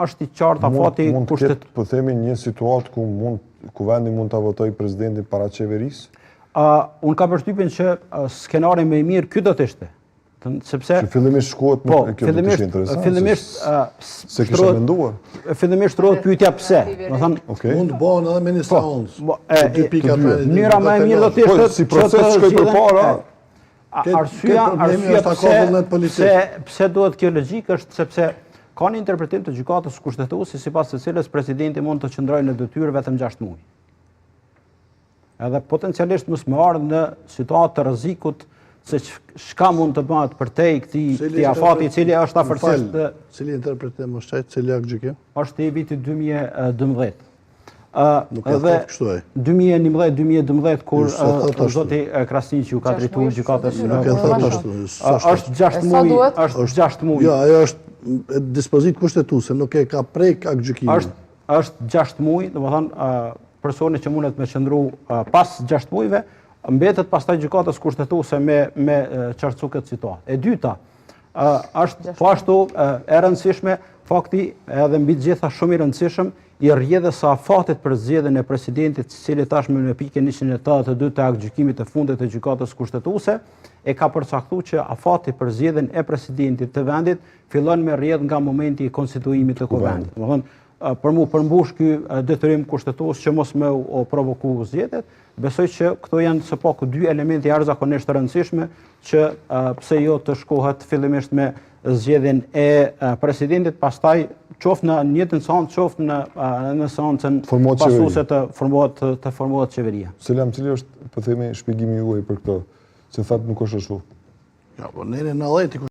është i qartë afati mund të ketë, po themi, një situatë ku mund kuvendi mund ta votojë presidentin para qeverisë? Uh, unë kam përshtypjen që uh, skenari më i mirë ky do të ishte. Sepse që fillimisht shkohet po, kjo do të ishte interesante. Fillimisht uh, s'e kisha menduar. Fillimisht shtrohet pyetja pse. Domethënë, okay. mund të bëhen edhe me një po, seancë. Po, dy pika Mënyra më e mirë do të ishte po, si proces shkoi përpara. Arsyeja, arsyeja pse, pse, pse duhet kjo logjikë është sepse ka një interpretim të gjykatës kushtetuese sipas të cilës presidenti mund të qëndrojë në detyrë vetëm 6 muaj. Edhe potencialisht mos me ardhë në situatë të rrezikut se çka mund të bëhet përtej këtij këtij afati i cili është afërsisht cili interpretim është ai, cili aktgjykim? Është i vitit 2012. Nuk e thotë kështu ai. 2011-2012 kur zoti Krasniqi iu ka drejtuar gjykatës. Nuk e thotë ashtu. Është 6 muaj, është 6 muaj. Jo, ajo është dispozitë kushtetuese, nuk e ka prek aktgjykimin. Është është 6 muaj, domethënë personi që mundet me qëndru pas 6 muajve, mbetet pastaj gjykatës kushtetuese me me qartësu këtë situatë. E dyta, është po ashtu e rëndësishme fakti edhe mbi të gjitha shumë i rëndësishëm i rrjedhës së afatit për zgjedhjen e presidentit, i cili tashmë në pikën 182 të aktgjykimit të fundit të gjykatës kushtetuese, e ka përcaktuar që afati për zgjedhjen e presidentit të vendit fillon me rrjedh nga momenti i konstituimit të kuvendit. Domethënë, për m'u përmbush ky detyrim kushtetues që mos me u provoku zgjedhjet, besoj që këto janë së paku dy elemente jashtëzakonisht të rëndësishme që pse jo të shkohet fillimisht me zgjedhjen e presidentit, pastaj qoftë në njëjtën seancë, qoftë në në seancën pasuese të formohet të formohet qeveria. Selam, cili është, po themi, shpjegimi juaj për këtë? Se thatë nuk është ashtu. Ja, po neni 90 i.